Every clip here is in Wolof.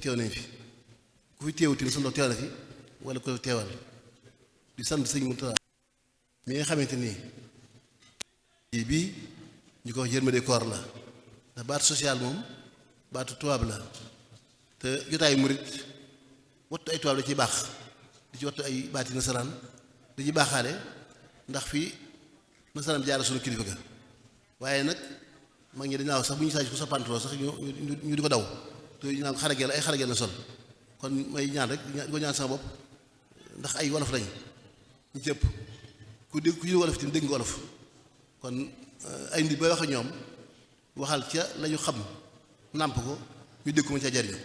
teew nañ fi ku fi teewuti sunu teew na fi wala ko teewal di sant sëñ Mountakha mi nga xamante nii bii ñu ko wax yërmande koor la ndax baatu social moom baatu tubaab la te jotaayu murit wattu ay tubaab da ciy baax di ci wattu ay baati nasaraan da ci baaxaale ndax fii nasaraan jaara sunu kilifa ga waaye nag mag ñi dañaa wax sax bu ñu saaj ku soppantuloo sax ñu di ko daw te ñu naan xarageel ay xarageel na sol kon may ñaan rek di ko ñaan sama bopp ndax ay wolof lañ ñu cëpp ku dégg ku ñu wolof itam dégg nga wolof kon ay nit bay wax ak ñoom waxal ca la ñu xam nàmp ko ñu dégg ko ma ca jariñu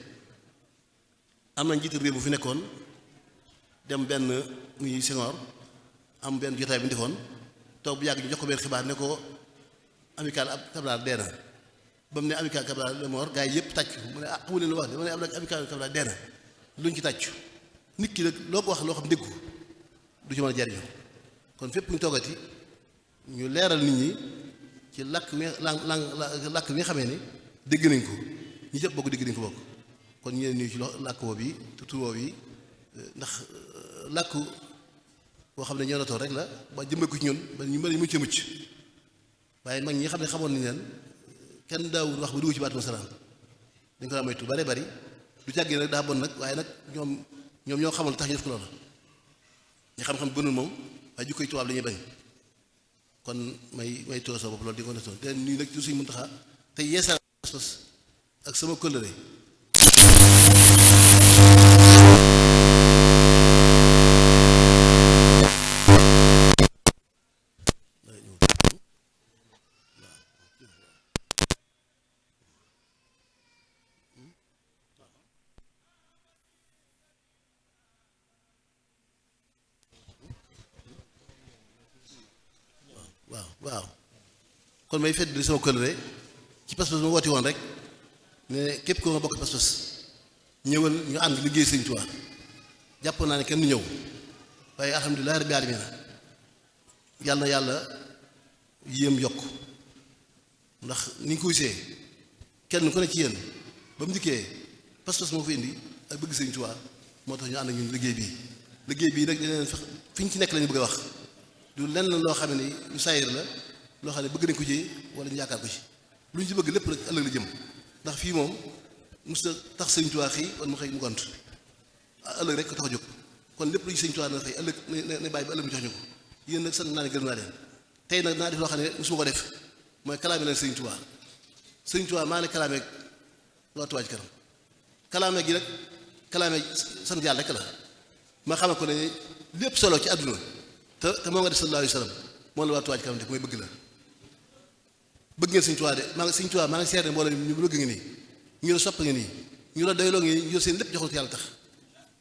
am na njiitu réew bu fi nekkoon dem benn muy Senghor am benn jotaay bi ñu defoon toog bu yàgg ñu jox ko benn xibaar ne ko amical Cabral dee na ba mu ne amical Cabral de mort gaa yi yëpp tàcc mu ne ah xamu leen lu wax de mu ne am na amical Cabral dee na luñ ci tàccu nit ki nag loo ko wax loo xam déggu du ci mën a jariñu kon fépp ñu toogati ñu leeral nit ñi ci làkk wi làkk wi nga xamee ni dégg nañ ko ñi jëpp bokk dégg nañ ko bokk kon ñu leen nuyu ci làkk woowu yi te tur woowu yi ndax làkk boo xam ne ñoo toog rek la ba jëmbee ko ci ñun ba ñu mën mucc mucc waaye mag ñi xam ne xamoon nañ leen kenn daawul wax ba dugg ci baatu nasaraan dañ ko daa moytu bare bari du càggee nag daa bon nag waaye nag ñoom ñoo xamal tax ñu def ko loolu ñu xam-xam gënul moom waaye jikkoy tubaab la ñuy bañ kon may tóor sa bopp loolu di ko defoon te nuyu nag ci Sëñ Muntaxa te yeesal ak sama kóllëre waaw kon may fedd di sama kóllëre ci pas-pas ma woote woon rek ne képp ko ma bokk pas-pas ñëwal ñu ànd liggéey Sëñ Tuubaa jàpp naa ne kenn du ñëw waaye alhamdulilah rabbil aalamiin yàlla na yàlla yéem yokk ndax ni nga ko gisee kenn ku ne ci yéen ba mu dikkee pas-pas moo ko indi ak bëgg Sëñ Tuubaa moo tax ñu ànd ak ñun liggéey bii nag dinañ fex fi ñu ci nekk lañu bëgg a wax du lenn loo xam ne lu saayir la loo xam ne bëgg nañ ko ci wala ñu yaakaar ko ci lu ñu ci bëgg lépp rek ëllëg la jëm ndax fii moom mos a tax Sëñ Tuubaa xëy wala mu xëy mu gont ëllëg rek ko tax a jóg kon lépp lu ñu Sëñ Tuubaa na xëy ëllëg ne bàyyi ba ëllëg mu jox ñu ko yéen nag sant naa ne gërëm naa leen tey nag naa def loo xam ne mosuma ko def mooy kalaame leen Sëñ Tuubaa maa ne kalaame waa Touba Ca Kanam kalaame gi nag kalaame sant yàlla rek la ma xamal ko ne lépp solo ci àdduna te moo nga def sallallahu alayhi wa sallam moo la waa Touba Ca Kanam def mooy bëgg la bëgg ngeen Sëñ Tuubaa de Sëñ Tuubaa maa ngi seer ne mbooloo ñu bëgg nga nii ñu la sopp nga nii ñu la doyloo nga nii ñu seen lépp joxul yàlla tax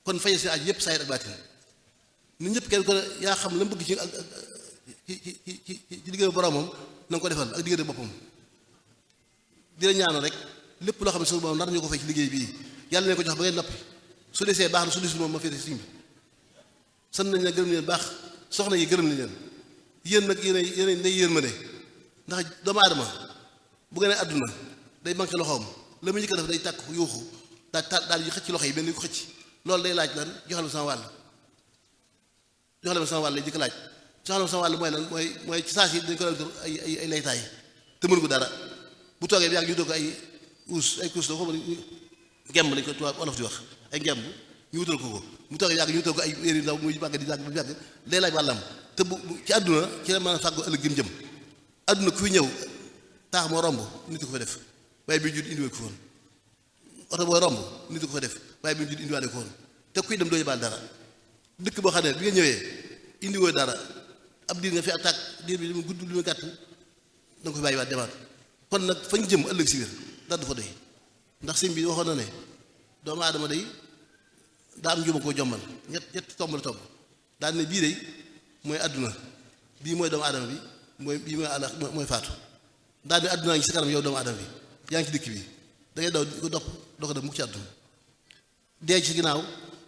kon fay seen aj yëpp saayir ak baatin nit ñëpp kenn ko yaa xam la mu bëgg ci ak ci diggante boromam na nga ko defal ak diggante boppam di la ñaanal rek lépp loo xam ne suñu borom nar ñu ko fay ci liggéey bii yàlla ne ko jox ba ngeen noppi su desee baax na su desul moom ma féete siñ bi sant nañ la gërëm leen baax soxna yi gërëm nañ leen yéen nag yéen day yërmande ndax doomu aadama bu gënee àdduna day manqué loxoom la mu njëkk a def day tàkk yuuxu daal di xëcc loxo yi benn ni ko xëcc loolu day laaj lan joxal ma sama wàll joxal ma sama wàll lay jëkk laaj joxal ma sama wàll mooy lan mooy ci saa si dañ ko dal tur ay laytaay te mënu ko dara bu toogee bi yàgg ñu doog ay kuus dafa xam ngemb lañ ko tubaab olof di wax ay ngemb ñu wutal ko mu toogee yàgg ñu wutal ko ay éri ndaw muy màgg di yàgg ba yàgg day laaj wàllam te bu ci àdduna ci la mën a fàggu ëllëg gën jëm àdduna ku fi ñëw taax moo romb nit ko fa def waaye bi judd indiwee ko foon oto boo romb nit ko fa def waaye bi judd indiwaale ko foon te kuy dem doo yóbbaale dara dëkk boo xam ne bi nga ñëwee indiwoo dara ab diir nga fi attaque diir bi li mu gudd li mu gàtt da nga ko bàyyi waat demaat kon nag fañ jëm ëllëg si biir dara du fa doy ndax sëñ bi waxoon na ne doomu aadama day daa am njuuma koo jommal ñett tomb la tomb daal ne bii day mooy àdduna bii mooy doomu aadama bi bii mooy àlla mooy faatu daal ne àdduna ngi sa kanam yow doomu aadama bi yaa ngi ci dëkk bi da ngay daw di ko dopp doo ko def mukk ci àdduna dee ci ginnaaw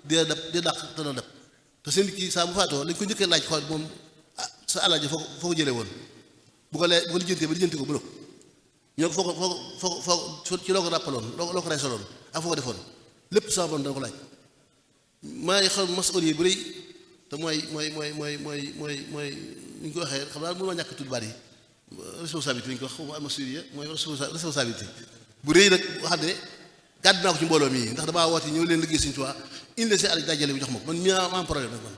dee dab dee dàq te doo dab te seen kii saa bu faatoo lañ ko njëkkee laaj xool moom sa alal ji foo ko jëlee woon bu ko lijjantee ba lijjanti ko bu ñoo ko foo ci loo ko ràppaloon loo ko reesaloon ak foo ko defoon lépp sama borom dana ko laaj maa ngi xam masuuliya bu rëy te mooy ni ñu ko waxee xam naa mënu ma ñàkk tudd baat yi responsabilité li ñu ko wax xaw ma masuuliya mooy responsabilité bu rëy nag wax ne gàdd naa ko ci mbooloo mii ndax damaa woote ñëw leen liggéey Sëriñ Tuubaa indi seen alal dajale bi jox ma ko man mi am problème nag man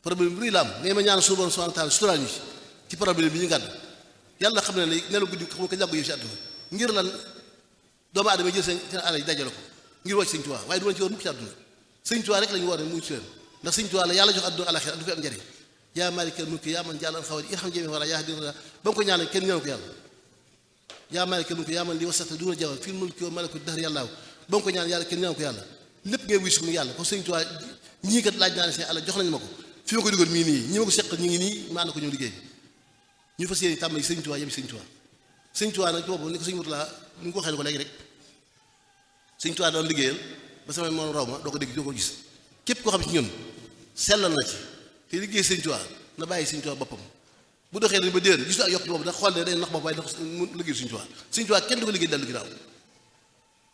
problème bu rëy la am ngay ma ñaan suñu borom subhanahu wa ta'ala suturaal ñu ci problème bi ñu gàdd yàlla xam ne ne nelaw guddi xam nga ko jàggu yow si àdduna ngir lan doomu aadama jël seen alal yi dajale ko ngir wàcc Sëriñ Tuubaa waaye du ma ci war mukk ci àdduna Sëriñ Tuubaa rek la ñu woo ne mu ci leen ndax Sëriñ Tuubaa la yàlla jox àdduna alaxira du fi am njëriñ yaa maalikal mulki yaa man jàll xawari irham jami wala yaa dina ba mu ko ñaanal kenn ñaanu ko yàlla yaa maalikal mulki yaa man li wasata duna jawal fil mulki wa malaku dahr yàllaaw ba mu ko ñaan yàlla kenn ñaanu ko yàlla lépp ngay wuy sukk yàlla ko Sëriñ Tuubaa ñii kat laaj naa ne seen àlla jox nañu ma ko fi ma ko dugal mii nii ñi ma ko seqal ñu ngi nii maa na ko ñëw liggéey ñu fas yéene tàmbali Sëriñ Tuubaa yem Sëriñ Tuubaa Sëriñ Tuubaa nag ci boppam ni ko Sëriñ Murtala ni nga ko waxee ne ko léegi rek Sëriñ Tuubaa doon liggéeyal ba sama moom raw ma doo ko dégg doo ko gis képp koo xam ci ñun sellal na ci te liggéey Sëriñ Tuubaa na bàyyi Sëriñ Tuubaa boppam bu doxee dañ ba déer gisu ak yokk boobu da xool ne day nax bopp waaye da mu liggéey Sëriñ Tuubaa Sëriñ Tuubaa kenn du ko liggéey dellu ginnaaw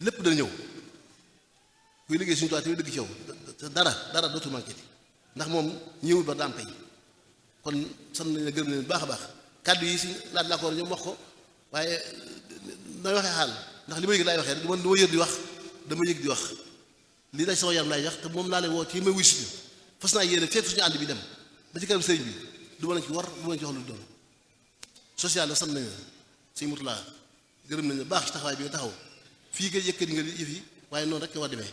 lépp dana ñëw kuy liggéey Sëriñ Tuubaa te dëgg ci yow dara dootul manqué ndax moom ñëwul ba daam pay kon sant nañ la gërëm leen baax a baax kàddu yi si laaj laa ko war ñoom wax ko waaye damay waxee xaal ndax li ma yëg laay waxee du ma yër di wax dama yëg di wax lii day sama yaram laay wax te moom laa lay woo ci may wuy si fas naa yéene fekk suñu ànd bi dem ba ci kanam sëriñ bi du ma lañ ci war du ma lañ ci wax lu doon social la sant nañ la Sëriñ Murtala gërëm nañ la baax ci taxawaay bi nga taxaw fii nga yëkkati nga yëf yi waaye noonu rek nga war demee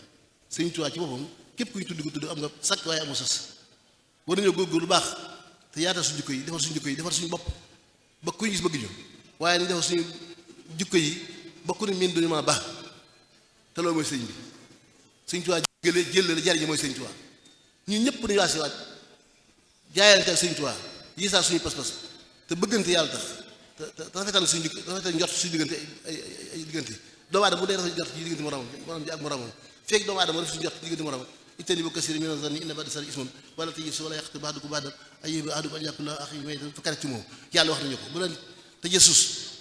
Sëriñ Tuubaa ci boppam képp ku ñu tudd ko tudd am nga sakk waaye amoo sas war nañoo góorgóorlu lu baax te yaatal suñu jikko yi defar suñu jikko yi defar suñu bopp ba ku ñu gis bëgg ñu waaye nañ defar suñu jikko yi ba ku ne miin duñu mën a baax te loolu mooy sëriñ bi Sëriñ Tuubaa jël la jariñ mooy Sëriñ Tuubaa ñun ñëpp dañu waasi waat jaayante ak Sëriñ Tuubaa yi saa suñu pas-pas te bëggante yàlla tax te rafetal suñu jikko rafetal njort suñu diggante ay diggante doomu aadama bu dee rafet njort ci diggante morom ji ak moromam fekk doomu aadama rafet suñu njort ci diggante moromam ittani bu kasir mina zanni inna ba'da zanni ismun wala tajassasu wala yaqtul ba'dukum ba'dan ayyuhibbu ahadukum an ya'kula akhihi maytan fakarihtum yàlla wax nañu ko bu leen tajassus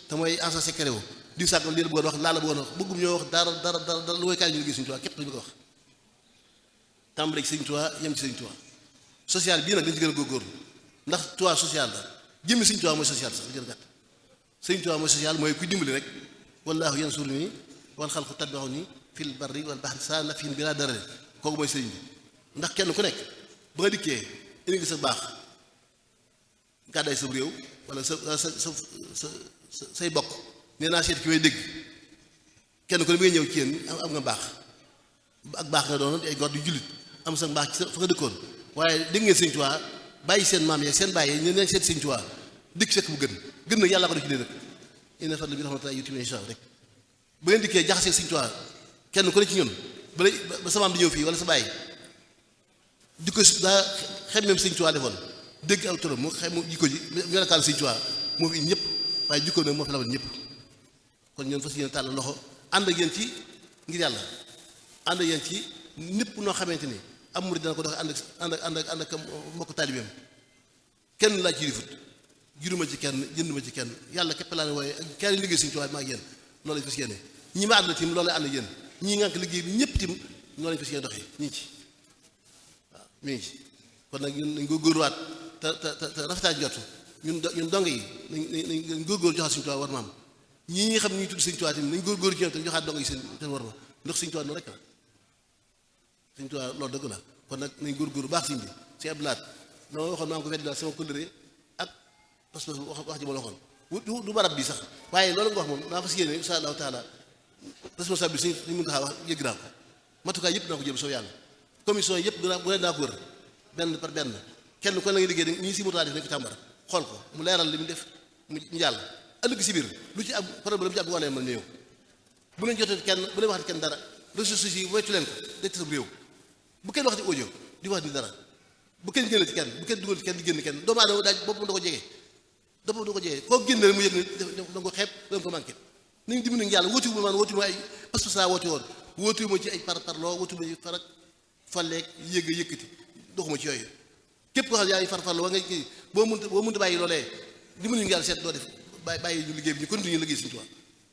te mooy agent secret wu diw sàkkam lii la bëggoon wax laa la bëggoon wax bëggum ñoo wax dara lu mooy kaay ñu liggéey Sëriñ Tuubaa képp lañu bëgg a wax tàmbali ci Sëriñ Tuubaa yem ci Sëriñ Tuubaa social bii nag dañ ci gën a góorgóorlu ndax Tuubaa social la jëmmi Sëriñ Tuubaa mooy social sax li gën a gàtt Sëriñ Tuubaa mooy social mooy kuy dimbali rek wallaahu yansuruni wal xalqu tatba'uni fil barri wal bahri saa nafin bi laa dara kooku mooy sëriñ bi ndax kenn ku nekk ba nga dikkee indi nga sa baax gàddaay sa réew wala say bokk nee naa seet ki may dégg kenn ku ne bi nga ñëw ci yéen am nga baax ak baax nga doon ay góor di jullit am sa mbaax ci fa nga dëkkoon waaye dégg ngeen Sëriñ Tuubaa bàyyi seen maam yeeg seen bàyyi ñu neen seet Sëriñ Tuubaa dikk fekk bu gën nag yàlla ko def ci leen rek inna fadla bi rahmatullahi yu'tiihi man yashaa rek ba ngeen dikkee jaxasee Sëriñ Tuubaa kenn ku ne ci ñun ba sa maam di ñëw fii wala sa bàyyi di ko daa xemmeem Sëriñ Tuubaa defoon dégg aw turam mu xem jikko ji melokaan Sëriñ Tuubaa moo fi ñëpp waaye jikko nag moo fi lawoon ñëpp kon ñun fas yéene tàll loxo ànd ak yéen ci ngir yàlla ànd ak yéen ci ñëpp noo xamante ni am murid dana ko dox ànd ak mbokk taalibeem kenn laa ci rifut juruma ci kenn jënduma ci kenn yàlla képp laa ne waaye kenn liggéey Sëriñ Tuubaa bi ma ak yéen loolu lañ fas yéene ñi ma ànd tim loolu lay ànd ak yéen ñii ngànk liggéey bi ñëpp tim noonu lañ fas yéene doxee ñii ci waaw mi ngi ci kon nag ñun nañ góorgóorluwaat te rafetaay njort ñun dong yi nañ góorgóorlu joxaat Sëriñ Tuubaa war ma am ñii ñi xam ne ñuy tudd Sëriñ Tuubaa tim nañ góorgóorlu ci ñoom te joxaat dong yi seen war ma ndax Sëriñ Tuubaa noonu rek la Sëriñ Tuubaa loolu dëgg la kon nag nañ góorgóorlu baax siñ bi si abdulaat dama waxoon maa ngi ko weddi daal sama kóllëre ak pas-pas wax ji ma la waxoon du barab bi sax waaye loolu nga wax moom naa fas yéene insha allahu taala responsable bi suñu mën taxaa wax yëgg naa ko matukaay yëpp naa ko jëm soo yàlla commission yëpp bu leen naa ko wër benn par benn kenn kon la nga liggéey ñii si mutaa def nañ ko càmbar xool ko mu leeral li mu def mu jàll ëllëg si biir lu ci am problème lu ci am bu wanee mën ñëw bu leen jotee kenn bu leen waxati kenn dara ressources yi weccu leen ko day sa réew bu kenn waxati audio di wax ni dara bu kenn génn ci kenn bu kenn dugal ci kenn di génn kenn doomu aadama daaj boppam da ko jege koo génn rek mu yëg ne da nga ko xeeb da nga ko manqué nañ dimbali yàlla wóotiwu ma man wóotiwu ma ay pas-pas laa woote woon wóotiwu ma ci ay parloo wóotiwu ma ci farak falleeg yëg a yëkkati doxuma ci yooyu képp koo xam ne yaa ngi farfarloo wa nga kii boo mënta bàyyi loolee dimbali yàlla seet doo def bàyyi ñu liggéey bi ñu continuer liggéey Sëriñ Tuubaa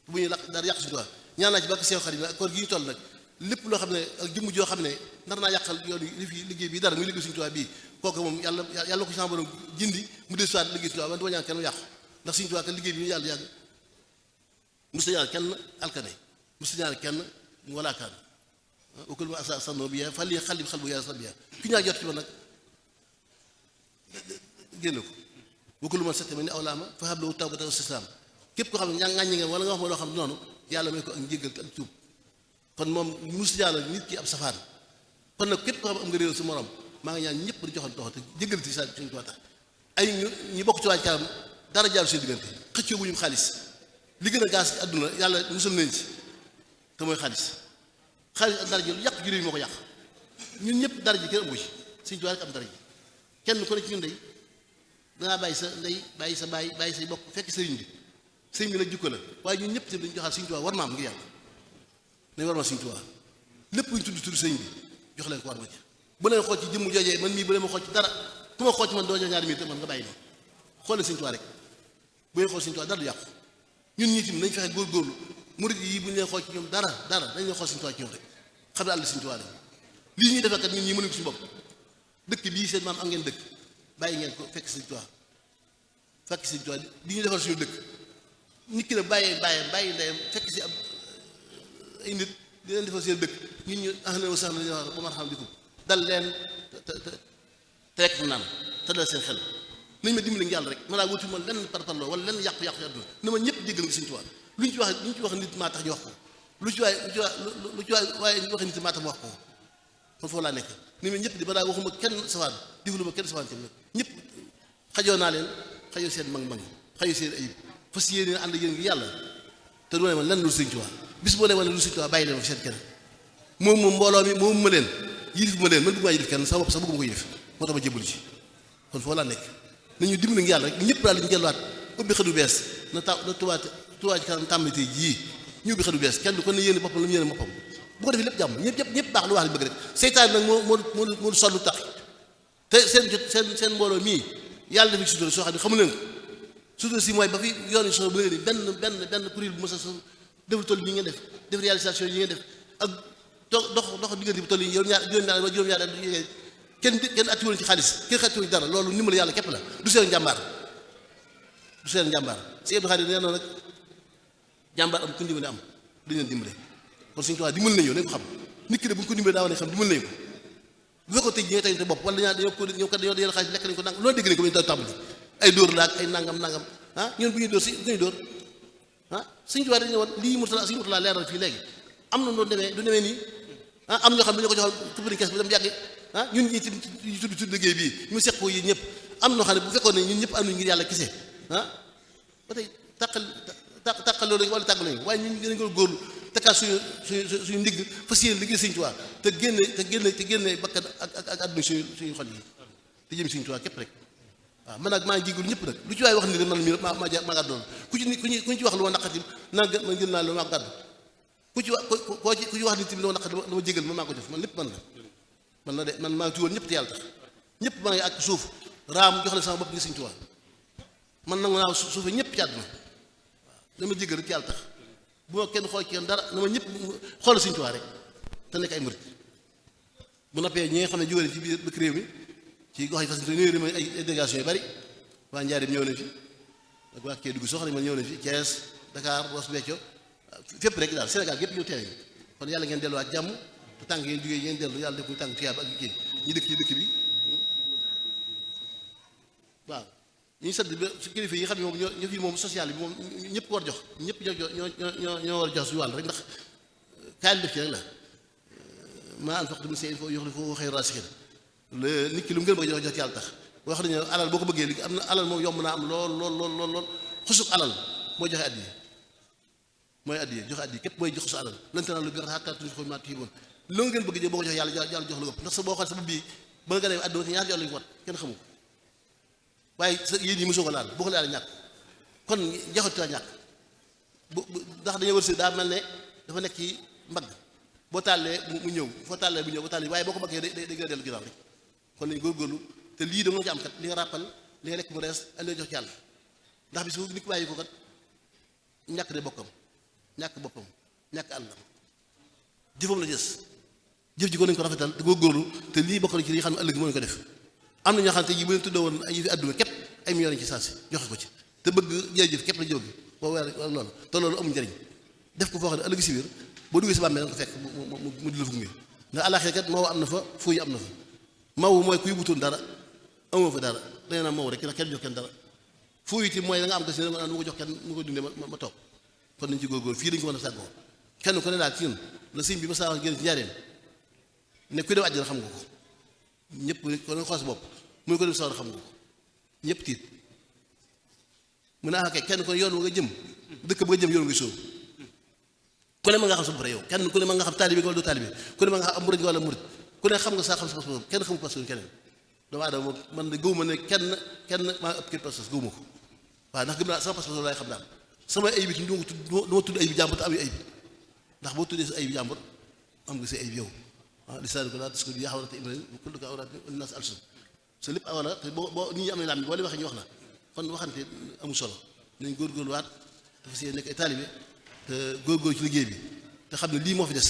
bu ñuy dara yàq Sëriñ Tuubaa ñaan naa ci barke Seex Xaadim koor gi ñu toll nag lépp loo xam ne ak jëmm joo xam ne nar naa yàqal yoon yi fi liggéey bi dara muy liggéey Sëriñ Tuubaa bii kooku moom yàlla ko sama borom jindi mu des soit liggéey Sëriñ Tuubaa man dama ñaan kenn mu yàqu ndax Sëriñ Tuubaa kan liggéey bi ñu yàlla yàgg musta ñaan kenn alkane musta ñaan kenn wala kaan wakul ma asa sanno bi ya fali xali xal bu yàlla sa biya ki ñaa jot ci man nag génn ko wakul ma sette ma ni awlaama fa hablu tawbata wa istislaam képp koo xam ne ŋàññi nga wala nga wax ma loo xam ne noonu yàlla may ko ak njéggal ak tuub kon moom musu yàlla nit ki ab safaan kon nag képp koo xam ne am nga réew si morom maa ngi ñaan ñëpp di joxoon toxo te jéggal ci sa Sëriñ Tuubaa tax ay ñu bokk ci waaj kanam dara jaaru seen diggante xëccoo bu ñu xaalis li gën a gaas ci àdduna yàlla musal nañ ci te mooy xaalis ak dara ji lu yàq juré yi moo ko yàq ñun ñëpp dara ji kenn amu ci Sëriñ Tuubaa rek am dara ji kenn ku ne ci ñun day dangaa bàyyi sa ndey bàyyi sa baay bàyyi say bokk fekk sëriñ bi nag jukko la waaye ñun ñëpp tamit dañu joxaat Sëriñ Tuubaa war maam ngir yàlla nañ war ma Sëriñ Tuubaa lépp lu ñu tudd sëriñ bi jox leen ko war ma ci bu leen xool ci jëmm joojee man mii bu leen ma xool ci dara ku ma xool ci man doo ñaari minute man nga bàyyi ma xool leen Sëriñ Tuubaa rek bu leen xool Sëriñ Tuubaa dara du yàqu ñun ñii tamit nañ fexe góorgóorlu murid yi bu ñu leen xool ci ñoom dara dañ leen xool Sëriñ Tuubaa ci ñoom rek xam ne àll Sëriñ Tuubaa la lii ñuy defee kat ñun ñii mënuñ ko suñu bopp dëkk bii seen maam am ngeen dëkk bàyyi ngeen ko fekk Sëriñ Tuubaa li ñuy defal suñu dëkk nit ki ne bàyyi ndeyam fekk si ab ay nit di leen defal seen dëkk ñun ñu ahlan wa sahlan la wax ba marhaban bikum dal leen te rek naan te dal seen xel nañ ma dimbali ngi yàlla rek ma laa wuti ma lenn parparloo wala lenn yàqu-yàqu àdduna na ma ñëpp jéggal nga Sëriñ Tuubaa lu ñu ci wax nit maa tax ñu wax ko lu ci waay waaye ñu wax nit maa tax mu wax ko kon foofu laa nekk ni ma ñëpp di ba daa waxuma kenn sawaan diglu ma kenn sawaan kenn ñëpp xajoo naa leen xajoo seen mag xajoo seen ayib fas yéene ànd yéen ngi yàlla te du ne ma lenn lu Sëriñ Tuubaa bis boo lee wane lu Sëriñ Tuubaa bàyyi leen ma seet kenn moom mbooloo mi moom ma leen yilif ma leen man bëgg maa yilif kenn sama bopp sax bëgguma ko yilif moo tax ma jébbalu ci kon foofu laa nekk nañu dimbali ngi yàlla rek ñëpp daal dañu delluwaat ubbi xëdu bees na Tuubaa ci kanam tàmbali tey jii ñu ubbi xëdu bees kenn du ko ne yéene boppam la mu yéene boppam bu ko defee lépp jàmm ñëpp baax lu wax li bëgg rek seytaan nag moo sollu tax te seen mbooloo mii yàlla dafa ci sutura soo xam ne xamu leen ko sutura si mooy ba fi yoon yi soo bu léegi benn kuréel bu mos a deful toll yi ngeen def réalisation yi ngeen def ak dox diggante bi toll yi juróom-ñaar kenn attiwul ci xaalis kenn xattiwul ci dara loolu ndimbal yàlla képp la du seen njàmbaar si Abdou Khadir nee noonu nag jàmbaar am ku ndimbale am du leen dimbale kon Sëriñ Tuubaa dimbal nañu nañ ko xam nit ki de bu ñu ko dimbalee daa war ne xam dimbal nañu ko bu fekkoon tey ñi nga tey bopp wala dañoo deel xaalis lekk nañ ko nang loolu dégg nañ ko ba ñu tàmbali ay dóor la ak ay nangam ñun bu ñuy dóor bu ñuy dóor Sëriñ Tuubaa dañu ne woon lii Murtala leeral fii léegi am na doon demee du demee nii am ñoo xam ne dañu ko joxoon tubbari kees bi dem yàgg ñun ñi ci tudd liggéey bii ñu seq ko yi ñëpp am noo xam ne bu fekkoon ne ñun ñëpp ànduñ ngir yàlla kese ba tey tàqal loolu wala tàggal nañu waaye ñun dinañ ko góorlu takkaat suñu ndigg fas yéene liggéey Sëriñ Tuubaa te génne bakkan ak àdduna suñu xol yi te jëm Sëriñ Tuubaa képp rek waaw man nag maa ngi jégalu ñëpp nag lu ci waay wax ni de man mii maa gàddu loolu ku ci wax lu ma naqati man jël naa loolu maa ko gàddu ku ci wax nit tamit lu ma naqati dama jégal man maa ko def man lépp man la de man maa ngi tuwoon ñëpp te yàlla tax ñëpp maa ngi ak suuf raam jox leen sama bopp ngir Sëriñ Tuubaa man nangu naa suufe ñëpp ci àdduna waaw dama jégal rek ci yàlla tax bu ma kenn xool ci kenn dara na ma ñëpp xoolal Sëriñ Tuubaa rek te nekk ay murit bu noppee ñi nga xam ne jóge nañ ci biir dëkk réew mi ci gox yi fas yéene réew mi ay délégation yu bari waa Njaaréem ñëw nañ fi ak waa Kédougou soo xam ne man ñëw nañ fi Thiès Dakar Ross Béthio fépp rek daal Sénégal gépp ñëw teew kon yàlla ngeen delluwaat jàmm te tànk ngeen jógee ngeen dellu yàlla def muy tànk tuyaaba ak kii ñi dëkk ci dëkk bi waaw ñu sant ba su kilifa yi xam ne moom ñoo fi moom social bi moom ñëpp war jox ñëpp ñoo war a jox suñu wàll rek ndax kaay def ci rek la maa anfaqtum min shay'in fa huwa yukhlifuhu khayran raasiqiin nit ki lu mu gën a bëgg jox ci yàlla tax wax nañu alal boo ko bëggee li am na alal moom yomb naa am lool xusuk alal mooy joxe addiya joxe addiya képp mooy jox sa alal lan tanaalul birra hattaa tunfiquu mimmaa tuhibbuun loo ngeen bëgg jël boo ko jox yàlla jox la ëpp ndax sa boo xoolee sa bopp bii ba nga demee àdduna ci ñaar yoon lañu ko wat kenn xamu ko waaye sa yéen yi mosoo ko laal boo ko laal ñàkk kon joxatu la ñàkk bu ndax dañoo wër si daa mel ne dafa nekk ci mbagg boo tàllee mu ñëw foo tàllee mu ñëw boo tàllee waaye boo ko bëggee day gën a dellu ginnaaw rek kon nañu góorgóorlu te lii da nga ci am kat li nga ràppal li nga lekk mu rees ak li nga jox ci yàlla ndax bis bu nit ki bàyyi ko kat ñàkk de bokkam ñàkk boppam ñàkk àllam jëfam la des jëf ji ko nañ ko rafetal te góorgóorlu te lii bokk na ci li xam ne ëllëg moo ko def am na ñoo xam ne yi bu leen tuddee woon ay yëfi àdduna képp ay millions ci saa si joxe ko ci te bëgg jërëjëf képp la jóge boo weer loolu te loolu amul njëriñ def ko foo xam ne ëllëg si biir boo duggee si bàmmeel nga ko fekk mu di la fu ngi ndax àllaaxira kat maw am na fa fuuy am na fa maw mooy kuy butoon dara amoo fa dara danga naa maw rek ndax kenn jox kenn dara fuuy itam mooy da nga am te si ne mu ko jox kenn mu ko dundee ma toog kon nañ ci góorgóor fii dañ ko mën a sàggoo kenn ku ne daal ci ñun la sëñ bi ma saa wax génn ci njaareem ne ku dem àjjana xam nga ko ñëpp ko nga xoos bopp muy ko dem sawar xam nga ko ñëpp tiit mu ne kay kenn ko yoon wa nga jëm dëkk ba nga jëm yoon nga sóob ku ne ma nga xam sa bopp rek yow kenn ku ne ma nga xam taalibe wala du taalibe ku ne ma nga xam am murid wala murid ku ne xam nga saa xam sa bopp kenn xamul pas keneen doomu aadama moom man de gëwuma ne kenn maa ëpp kii pas gëwuma ko waaw ndax gëm naa sama pas laay xam daal sama ayib it du ma tudd ayib jàmbur te am yu ayib ndax boo tuddee sa ayib jàmbur am nga sa ayib yow waaw lisaani ko laa tas ko yaa xawrata ibrahim kullu ka awraat nas alsun sa lépp awra te boo nit ñi am nañ laam boo leen waxee ñu wax la kon waxante amul solo nañ góorgóorluwaat dafa see nekk ay taalibe te góorgóorlu ci liggéey bi te xam ne lii moo fi des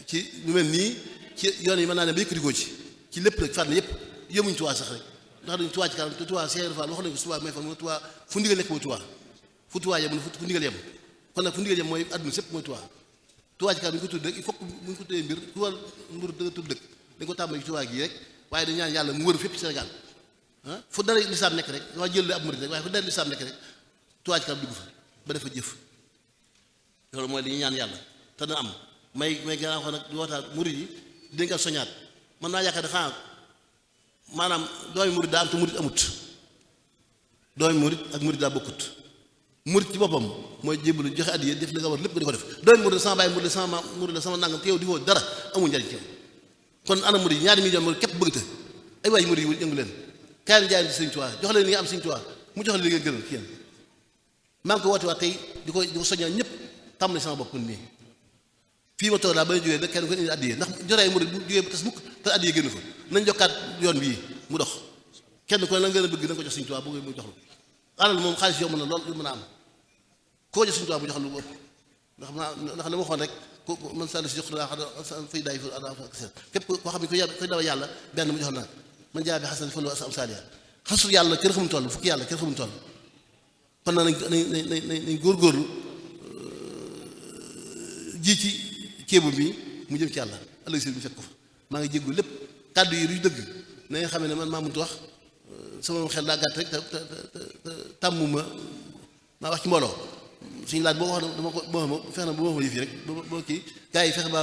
ci lu mel nii ci yoon yi mën naa ne ba yëkkatikoo ci lépp rek fànn yëpp yëmuñ Tuubaa sax rek ndax dañu Tuubaa ci kanam te Tuubaa Cheikh Fall wax nañ ko Tuubaa may fan mooy Tuubaa fu ndigal nekk mooy Tuubaa fu Tuubaa yem fu ndigal yem kon nag fu ndigal yem mooy àdduna sépp mooy Tuubaa Tuubaa ci kanam bu ñu ko tudd rek il faut que bu ñu ko tuddee mbir ku war mbir da nga tudd dëkk dañ ko tàmbali ci Tuubaa gii rek waaye dañu ñaan yàlla mu wër fépp Sénégal fu dara lislaam nekk rek waa jël ab murid rek waaye fu dara lislaam nekk rek Tuubaa ci kanam dugg fa ba dafa jëf loolu mooy li ñu ñaan yàlla te dana am may gën a wax nag di waxtaan murid yi dinañ ko soñaat mën naa yaakaar ne xanaa maanaam doomi murid daa am te murid amut doomi murid ak murid daa bokkut murid ci boppam mooy jébbalu joxe addiya def li nga war lépp nga di ko def doomi murid sama baay murid sama maam murid sama nangam te yow di foo dara amul njariñ ci yow kon ana murid yi ñaari million murid képp bëgg te ay waay murid yi yëngu leen kaay leen jaay ci Sëriñ Tuubaa jox leen li nga am Sëriñ Tuubaa mu jox leen li ngeen gënal ci yéen maa ngi ko woote waat tey di ko soññaa ñëpp tàmbali sama bopp nii fii ma toog laa ba jógee nag kenn ko indi addiya ndax jotee murid bu jógee tas mukk te addiya génn fa nañ jokkaat yoon bii mu dox kenn ko la ngeen a bëgg na ko jox Sëriñ Tuubaa bu mu jox la alal moom xaalis yomb na lool yu mën a am koo jox Sëriñ Tuubaa bu jox lu ëpp ndax li ma waxoon rek man sall si jox laa xam fay daay képp koo xam ne koy dawa yàlla benn mu jox naa man jaa bi xasan fan wa am saaliya xasul yàlla kenn xamul toll fukki yàlla kenn xamul toll kon na nañ góorgóorlu ji ci ceebu bi mu jëm ci yàlla ëllëg si mu fekk ko fa maa ngi jéggu lépp kàddu yi luy dëgg na nga xam ne man maa mënut wax sama xel daa gàtt rek te tàmmuma maa wax ci mbooloo suñu laaj boo wax dama ko boo fex na bu ma yëf yi rek boo kii gars yi fexe ba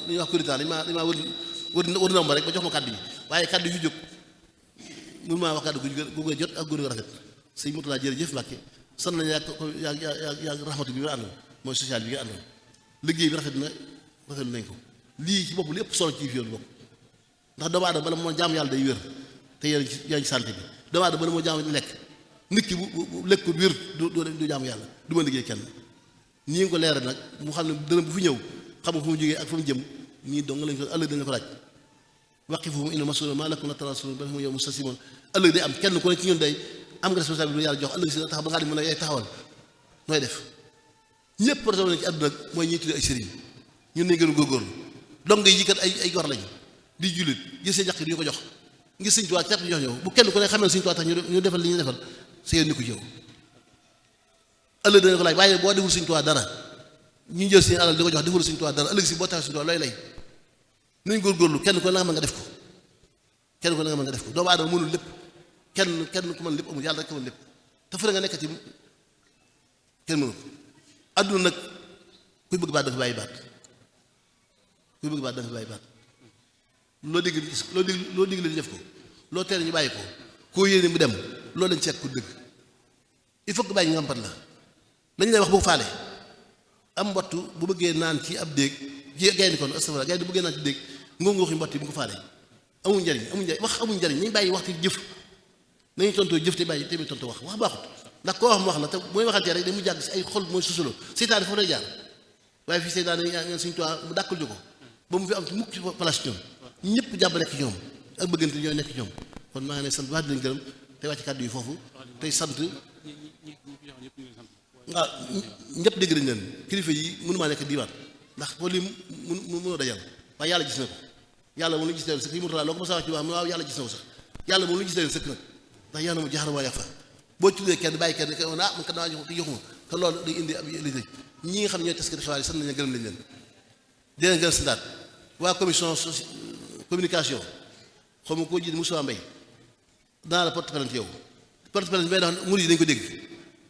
li ñuy wax kuréel dañ maa wër nomba rek ba jox ma kàddu yi waaye kàddu yu jóg mënu maa wax kàddu gu nga jot ak góor gu rafet sëñ Murtala jërëjëf Mbàkke sant nañ yaa raxmatu bi nga àndoon mooy social bi nga àndoon liggéey bi rafetlu nañ ko lii ci bopp li ëpp solo ci fi yoon bokk ndax doomu aadama bala moo jaam yàlla day wér te yaa ngi ci santé bi doomu aadama bala moo jaam lekk nit ki bu lekkul wér du jaamu yàlla du ma liggéey kenn nii nga ko leeral nag mu xam ne dërëm bu fi ñëw xam nga fu mu jógee ak fu mu jëm nii dong lañ ko ëllëg dañ la ko laaj waqifuhum inna mas'uulun maa lakum laa tanaasaruun bal hum yawma yastasimuun ëllëg day am kenn ku ne ci ñun day am nga responsabilité yàlla jox ëllëg si tax ba ngaa di mën a yaay taxawal nooy def ñëpp problème nañ ci àdduna mooy ñuy tuddee ay sëriñ ñun nañ gën a góorgóorlu dong yi kat ay gor lañ di jullit gis seen ñaq yi ñu ko jox ngir Sëriñ Tuubaa képp jox ñëw bu kenn ku ne xamee Sëriñ Tuubaa tax ñu defal li ñuy defal sa yoon ni ko jëw ëllëg dana ko laaj waaye boo deful Sëriñ Tuubaa dara ñu jël seen alal di ko jox deful Sëriñ Tuubaa dara ëllëg si boo taxee Sëriñ Tuubaa looy lay nañ góorgóorlu kenn ku ne la nga mën nga def ko kenn ku ne la nga mën nga def ko doomu aadama mënul lépp kenn ku mën lépp amul yàlla rek ko mën lépp te fu nga nekk ci kenn mënu ko adduna nag kuy bëgg baat dafa bàyyi baat kuy bëgg baat dafa bàyyi baat loo dégg loo dégg la di def ko loo tere ñu bàyyi ko koo yéene mu dem loolu lañ seet ku dëgg il faut que bàyyi nga mpat la lañ lay wax bu faale am mbottu bu bëggee naan ci ab déeg gaynde kon astafurlah gaynde bu bëggee naan ci déeg ngóor-ngóor yi mbott yi bu ko faale amul njariñ wax amul njariñ nañ bàyyi waxtu jëf nañu tontoo jëf te bàyyi te muy tontoo wax baaxut ndax koo wax mu wax la te mooy waxantee rek dañu jàgg si ay xol mooy susuloo seytaane foofu lay jaar waaye fii seytaane ngeen Sëriñ Tuubaa mu dàqal ñu ko ba mu fi am ci mukk ci place ñoom ñëpp jàpp nekk ñoom ak bëggante ñooy nekk ñoom kon maa ngi ne sant baax di leen gërëm tey wàcc kàddu yi foofu tey sant waaw ñëpp dégg nañ leen kilifa yi mënu maa nekk diiwaan ndax ko lim mënoo dajal waaye yàlla gis na ko yàlla moom lu gis leen sëkk yi mu loo ko ma sa wax ci wax waaw yàlla gis na ko sax yàlla moom lu gis leen sëkk nag ndax yàlla mu jaxar waa yax fa boo tuddee kenn bàyyi kenn man kat naa jox te joxuma te loolu day indi ab li ñi nga xam ñooy taskati xibaar yi sant nañ gërëm lañ leen di leen gën sandaat waa commission communication xaw ma koo jiite Moussa Mbaye danaa la porte plainte yow porte plainte bay ndax murid yi dañ ko dégg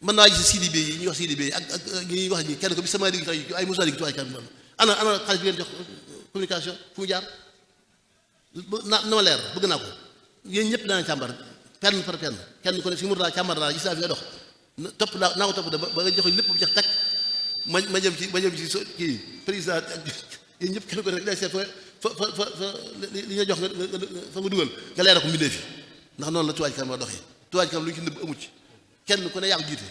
mën naa gis CDB yi ñuy wax CDB yi ak ñuy wax ñi kenn ko bi sama dégg ay Moussa dégg tuwaay kan ana xaalis bi ngeen jox communication fu mu jaar na ma leer bëgg naa ko yéen ñëpp dana càmbar penn par penn kenn ko ne si mu daa càmbar naa gis naa fi nga dox topp naa ko topp ba nga joxe lépp bu jeex takk ma jëm ci kii président ak yéen ñëpp kenn ko ne day seet fa li nga jox nga fa nga dugal nga leeral ko mbindee fi ndax noonu la Touba Ca Kanam ma doxee Touba Ca Kanam lu ñu ci nëbb amu ci kenn ku ne yaa ko jiite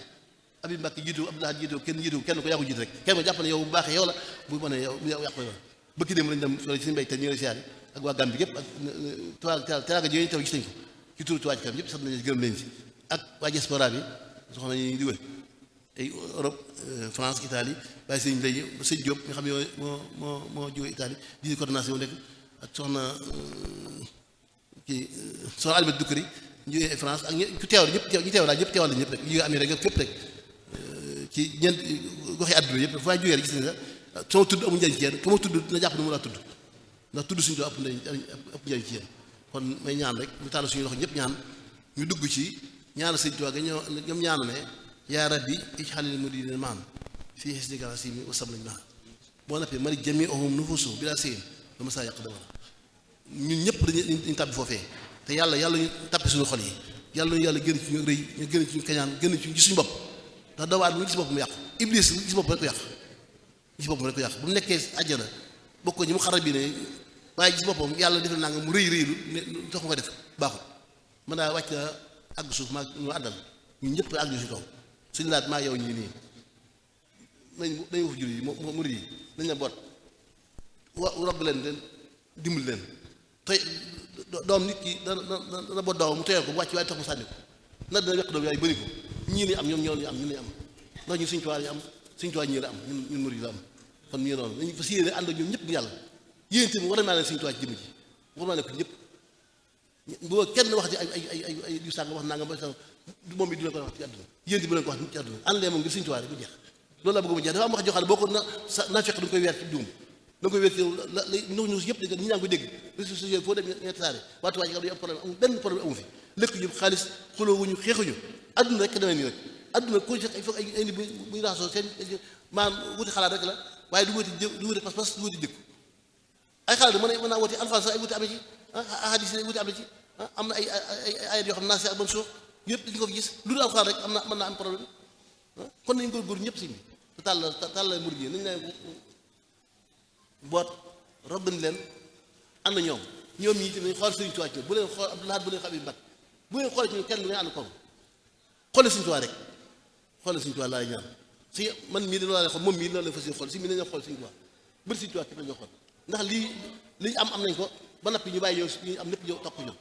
Habib Mbacké jiitu Abdoulaye jiitu kenn jiitu kenn ko yaa ko jiite rek kenn ko jàpp ne yow bu baaxee yow la bu bonee yow yàqu yow bëkki dem lañ dem fële ci suñu mbéy te ñu ngi siyaare ak waa Gambie yëpp ak teraanga yooyu taw gis nañ ko ci turu Touba Ca Kanam yëpp sant nañ gërëm leen ci ak waa diaspora bi soxna ñu dugal ay Europe France Italie waaye sëñ léegi sëñ Diop nga xam ne moo jóge Italie di coordination nekk ak soxna kii soxna Alimat Dukkari ñu jógee France ak ñu teewal ñëpp ñu teewal daal ñëpp teewal lañ ñëpp rek ñu jógee Amérique rek fépp rek ci ñeent goxi àdduna yëpp fu may jógee rek gis nañ sax soo tudd amul njëriñ ci yéen ku ma tudd dina jàpp ne mu laa tudd ndax tudd suñu doo ëpp njëriñ ci yéen kon may ñaan rek ñu tàll suñu loxo ñëpp ñaan ñu dugg ci ñaana sëñ Tuubaa ga ñoom ñaanu ne yaa rabbi ij'alil muridina maan fii hisnika rasimi wa sablañ maa boo nappee mari jami'uhum nufusu bila sayin dama saa yàq dama la ñun ñëpp dañu tàbbi foofee te yàlla ñu tàbbi suñu xol yi yàlla gën ci ñu rëy ñu gën ci ñu kañaan gën ci ñu gis suñu bopp ndax doomu aadama mu gis bopp mu yàqu iblis gis bopp rek ko yàq gis bopp rek ko yàq bu mu nekkee àjjana bokk ñi mu xarab bi ne waaye gis boppam yàlla defal naa nga mu rëy rëylu ne tax ko def baaxul mën naa wàcc na àgg suuf maa ñu àndal ñun ñëpp àgg ñu si kaw suñu laat maa yow ñii nii nañ wax jur yi murid yi nañ la boot robb leen dimbali leen tey doom nit ki dana boot doom mu teyal ko bu wàcc waaye tax mu sànni ko na dana weq doom yaay bëri ko ñii ni am ñoom ñoo ñu am ñun lañu am ndax ñun Sëñ Tuubaa ñu am Sëñ Tuubaa ñii la am ñun murid yi la am kon ñu noonu nañ fas yéene ànd ak ñoom ñëpp bu yàlla yéen tamit war na maa leen Sëñ Tuubaa ci jëmm ji war naa ne ko ñëpp boo kenn wax ci ay diw sàng wax naa nga ba moom bi du leen ko wax ci àdduna yéen di bu leen ko wax ci àdduna ànd leen moom ngir Sëñ Tuubaa rek bu jeex loolu laa bëgg mu jeex dafa am wax joo xam ne boo ko naa fekk da nga koy weer ci duum da nga koy wér ci ñoo yëpp ñi ñaa ngi ko dégg réseaux sociaux foo dem ñe tasaare waa Touba Ca Kanam am problème amul benn problème amu fi lekk ñu xaalis xuloo wuñu xeexuñu adduna rek demee nii rek adduna ko fekk ay nit buñu raxasoo seen maanaam wuti xalaat rek la waaye du wuti pas-pas du wuti jëkku ay xalaat mën naa wuti alxuraan sax ay wuti amee ci ahadis ay wuti amee ci am na ay ayat yoo xam naa si ak ban suuf yëpp dañu ko fi gis lu dul alxuraan rek mën naa am problème kon nañu góorgóorlu ñëpp si bi te tàll murid yi nañu leen boot robban leen ànd ñoom ñi ci nañ xool Sëriñ Tuubaa ci bu leen xool Abdoulaye bu leen xam yi mag bu leen xoolee ci kenn du ngay ànd koom xoole Sëriñ Tuubaa rek xoole Sëriñ Tuubaa laay ñaan si man mii loolu laa xool moom mii loolu la fas yéene xool si mii nañu xool Sëriñ Tuubaa bëri Sëriñ Tuubaa képp lañu xool ndax lii li ñu am nañ ko ba nappi ñu bàyyi ñëw ñu am lépp ñëw topp ñu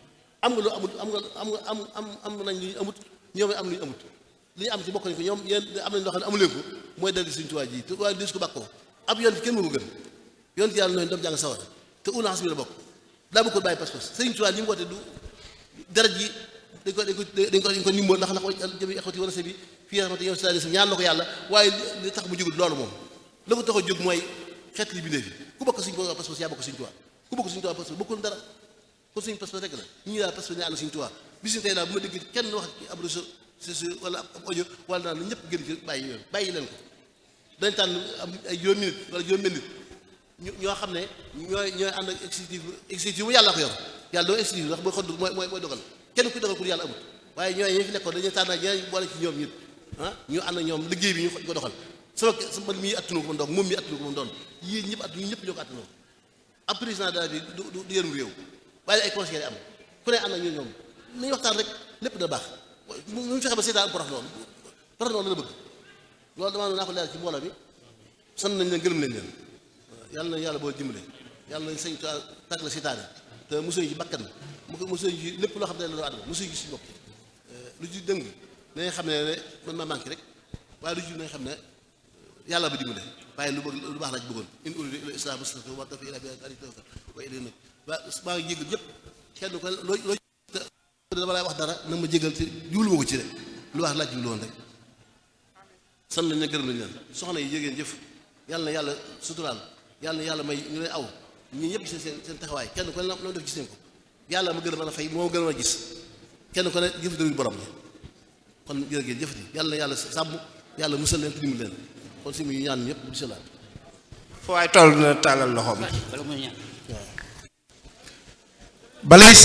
am nga loo amut am nañ lu ñu amut ñoom am lu ñu amut li ñu am ci bokk nañ ko ñoom yéen am nañ loo xam ne amu leen ko mooy dal di Sëriñ Tuubaa ji te waaye des ko bàkkoo ab yoon kenn mënu gën yoon ci yàlla nooy doom jàng sawar te ulance bi la bokk daa bëgg ko bàyyi pas-pas Sëriñ Tuubaa li mu woote du dara ji dañ ko nimboon ndax jëmi exoti wala sa bi fii xamante yow si ñaan na ko yàlla waaye li tax mu jógul loolu moom la ko tax a jóg mooy xeet li bindee fi ku bokk Sëriñ Tuubaa pas-pas yaa bokk Sëriñ Tuubaa ku bokk Sëriñ Tuubaa pas-pas bokkul dara kon Sëriñ pas-pas rek la ñi daal pas-pas ne ànd Sëriñ Tuubaa bis tey daal bu ma dégg kenn wax ci ab réseau wala ab audio wala daal na ñëpp gën ci bàyyi leen ko dañ tànn am ay juróom minute wala juróom benn nit ñoo xam ne ñooy ànd ak exécutif bu yàlla ko yor yàlla doo exécutif ndax mooy xod mooy dogal kenn ku dogal ku yàlla amut waaye ñooy ñi fi nekkoon dañuy tànn ñooy boole ci ñoom ñit ñu ànd ak ñoom liggéey bi ñu ko doxal sama man mii attunu ko man doon moom mii attunu ko man doon yéen ñëpp attunu ñëpp ñoo ko attunoo ab président daal bi du yërëm réew waaye ay conseillers am ku ne ànd ak ñoom nañu waxtaan rek lépp da baax mu fexe ba seetaan am porox noonu la bëgg loolu damaa naa ko leeral ci mbooloo bi sant nañ leen gërëm nañ leen yàlla na yàlla boo dimbale yàlla nañ sañ tàgg la seytaane te mosuñu ci bakkan mosuñu ci lépp loo xam ne la doo àdduna mosuñu gis ci bopp lu ci dëng nañ xam ne man maa manqué rek waaye lu ci nañ xam ne yàlla ba dimbale waaye lu baax laa ci bëggoon in uriidu illa al-islaaha mastata'tu wa ma tawfiiqii illaa billaah wa ilayhi unib maa ngi jégal ñëpp kenn ko loo dama lay wax dara na ma jégal ci jublu ma ko ci de lu wax laaj jublu woon rek sant nañ ne gërëm nañ leen soxna yi jégeen jëf yàlla na yàlla suturaal yàlla na yàlla may ñu lay aw ñii ñëpp gis seen taxawaay kenn ko ne la def gis nañ ko yàlla ma gën a mën a fay moo gën a mën a gis kenn ko ne jëf dëgg borom la kon jërëjëf jëf ji yàlla na yàlla sàmm yàlla musal leen te dimbali leen kon si muy ñaan ñëpp bisimilah. foo waay toll na tàllal loxoom. bala muy ñaan. balay sëriñ